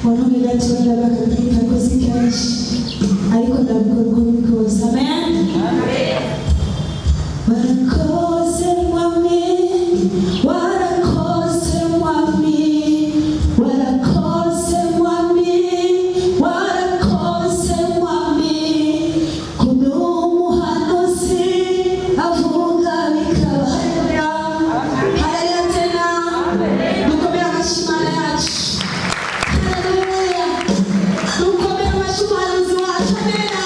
Wantume gatoya, ndabakabwira ko si kenshi, ariko ndabikora uko biri kose. Amen. Warakoze Mwami, warakoze Mwami, warakoze Mwami, warakoze Mwami, kuduha umuhanuzi avuga bikaba. Haleluya tena, dukomere amashyi Imana yacu. Haleluya, dukomere amashyi umuhanuzi wacu. Amena.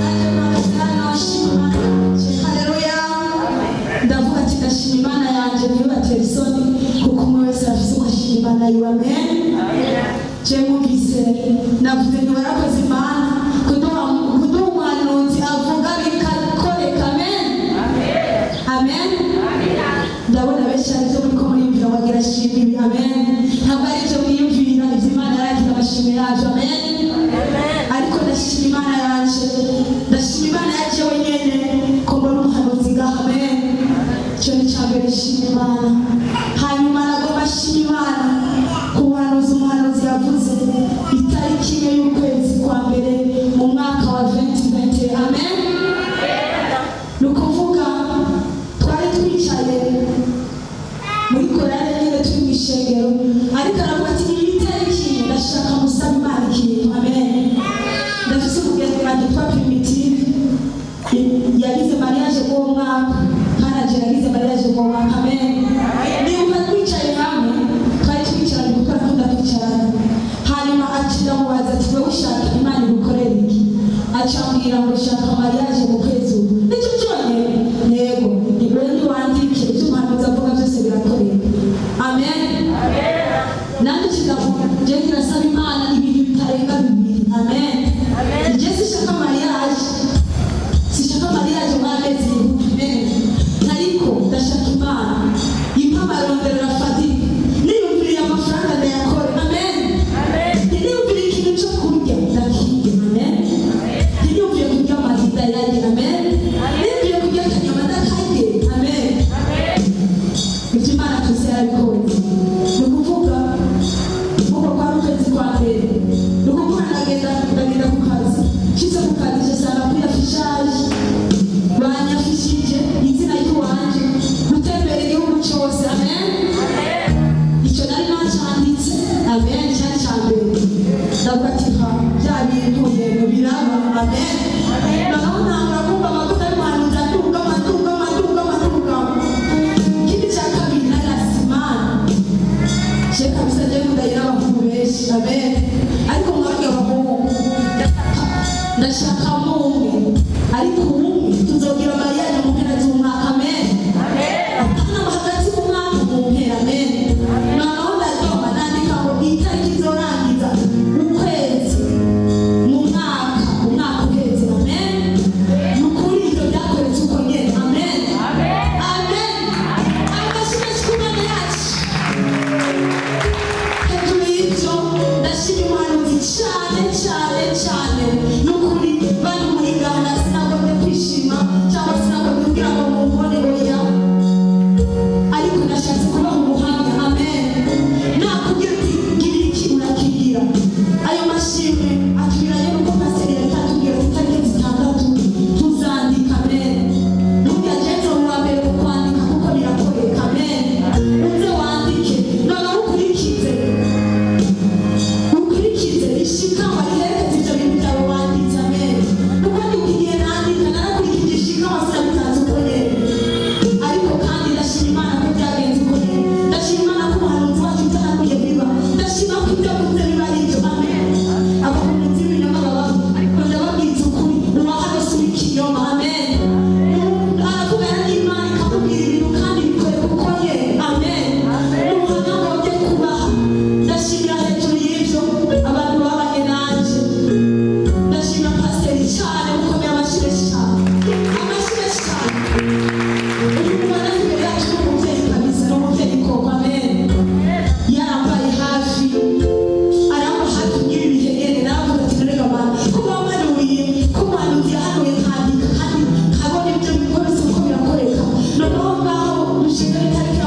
Nanjye mpagaze hano nshima Imana yanjye. Haleluya. Ndavuga ati ndashima Imana yanjye, ntibibatere isoni, kuko umwe wese afise uko ashima Imana yiwe. Amen. Je mwumvise navuze nti warakoze Imana kuduha umuhanuzi avuga bikakoreka. Amen, amen. Ndabona benshi hari ibyo muriko muriyumvira, wagira shima ibi. Amen. Ntabwo ari ibyo mwiyumvira, ibyo Imana yarakira amashimwe yacu. Amen. Ariko ndashima Imana yanje, ndashima Imana yaje wenyene ko mbona umuhanuzi ngaha. Amen. Icyo ni icya mbere nshima Imana. Hanyuma nagomba shima Imana ku buhanuzi umuhanuzi yavuze itariki 1 y'ukwezi kwa mbere mu mwaka wa 2020. Amen. Ni ukuvuga twari twicaye muri korale nyine, turi mu ishengero, ariko aravuga ati iyi tariki ndashaka musaba Imana ikintu. Amen. Ndafise umugenzi wanjye witwa Primitive, yagize mariage mw'uwo mwaka, kandi anje yagize mariage mw'uwo mwaka. Amen. Nibuka twicaye hamwe, twari twicaranye kuko arakunda kwicarana. Hanyuma ati ndamubaza ati wowe ushaka Imana igukorera iki? Acambwira ngo shaka mariage mu kwezi uku. Nicyo cyonyine. Yego, ni wewe niwandike ibyo umuhanuzi avuga byose birakoreka. Amen. Nanjye kidavuga je kirasaba Imana ibintu bitarenga bibiri. Amen. Je sishaka mariage, sishaka mariage muri amezi. Amen. Ariko ndashaka Imana impa amarondero afatika, niyumviriye amafaranga ndayakore. Amen. Niyumviriye ikintu cyo kurya ndakirya. Amen. Niyumviriye kurya amagi ndayarya. Amen. Niyumviriye kurya akanyama ndakarye. Amen. Ibyo Imana twese yarabikoze. Ni ukuvuga uko kwari ukwezi kwa mbere, ni ukuvuga ndagenda ku kazi. Nshitse ku kazi nsanga kuri affichage banyafishije izina ry'uwanje gutembera igihugu cyose. Amen. Icyo nari nacanditse. Amen. Cyari cya mbere. Ndavuga ati ha, bya bintu yego biraba. Amen. Noneho ntangura kumva amavuta y'umuhanuzi aduga, aduga, aduga, aduga. Ikindi cya kabiri, narasimana je kabisa, je ndayira abahungu benshi. Amen. Ariko mwabwiye abahungu ndashaka umwe, ariko umwe tuzogira mariage mu mpera z'umwaka. Amen. Apana hagati mu mwaka, mu mpera. Amen. Noneho ndadoma nandika ngo itariki izorangiza ukwezi mu mwaka, umwaka uheze. Amen. Ni ukuri ibyo byakoretse uko nyene. Amen, amen. Amashyi menshi ku Mana yacu. Hejuru y'ibyo, ndashima umuhanuzi cyane cyane cyane. Ni ukuri bari muri Ghana, sinagombye kwishima cyangwa sinagombye kugira ngo mumbone, oya, ariko nashatse kubaha ubuhamya. Amen. Nakubwira uti gira iki, urakigira. Ayo mashimwe atubiranye nuko pasiteri yari atubwira ati itariki 6 tuzandika. Amen. Burya jenze mu wa mbere mu kwandika, kuko birakoreka. Amen. Uze wandike, noneho ukurikize, ukurikize ishikanwa riherekeza ibyo bintu byawe wanditse. Amen. Kuko ndibuka igihe nandika narakurikije ishikanwa, sinabitanze uko nyene. Ariko kandi ndashima Imana ko byagenze uko nyene. Ndashima Imana ko umuhanuzi wacu utahanuye biba. Ndashima ko ibyo avuze biba ari ibyo. Amen. Abahanuzi b'ibinyoma babaho, ariko ndababwiza ukuri, uwa hano si uw'ikinyoma. Amen. Aravugana n'Imana ikamubwira ibintu kandi bikoreka uko nyene. Amen. Ni ubuhamya ngombye kubaha. Ndashimira hejuru y'ibyo abantu babanye nanjye. Ndashimira pasiteri cyane, mukomeye amashyi menshi cyane, amashyi menshi cyane. Uyu mubona imbere yacu ni umubyeyi kabisa, ni umubyeyi koko. Amen. Yarambaye hafi, aramba hafi n'ibi bihe nyene. Naravuga ati none mana, kuba wamanuye, ko umuhanuzi yahanuye nkandika kandi nkabona ibyo bikoretse uko birakoreka, noneho ngaho dushinga itariki.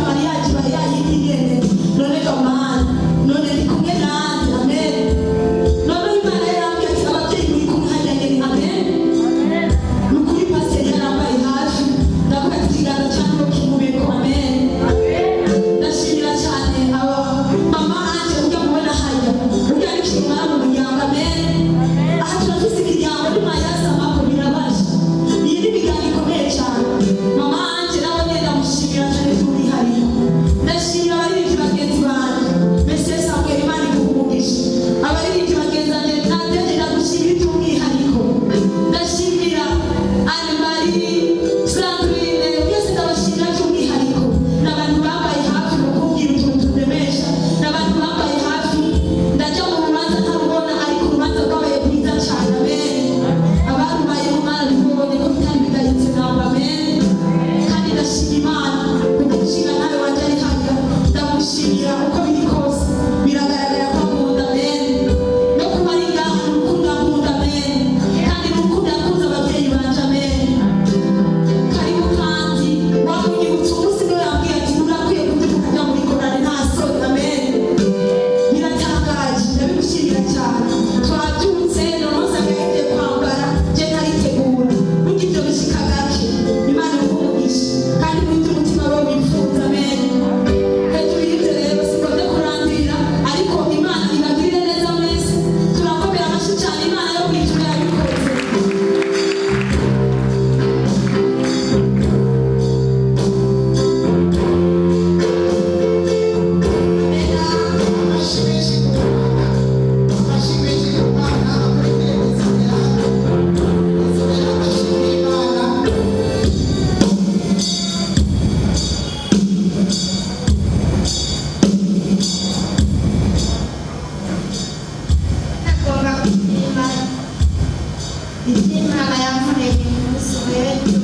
Ibyo Imana yankoreye ku munsi w'ejo.